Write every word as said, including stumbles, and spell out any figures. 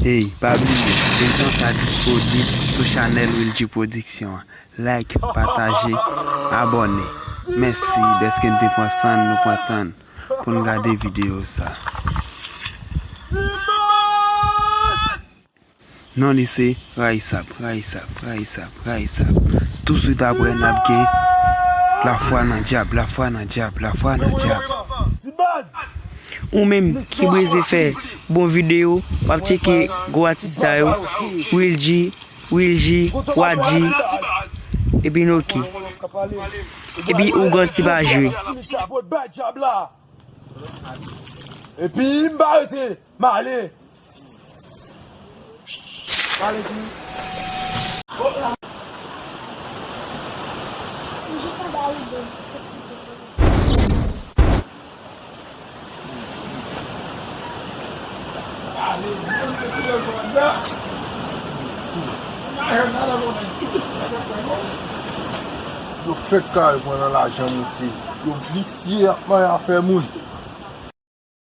Ey, pa bliye, feyton sa disponib sou chanèl Wilgy Production an. Like, pataje, abòne. Mèsi dèske n te pran san n, nou pran tan n pou n gade videyo sa. Non li se Rayisab, Rayisab, Rayisab, Rayisab. Touswit apre n ap gen Lafwa nan dyab, lafwa nan dyab, lafwa nan dyab. Ou menm ki breze fè bon videyo, w ap tcheke gwo atis sa yo, Wilgy, Wilgy, Wadji, epi Noki. Epi Ougan ti pa jwe. Epi m pa rete, m ale. Yo fèk kare pran nan lajan moute. Yo visye ap mare afè moun.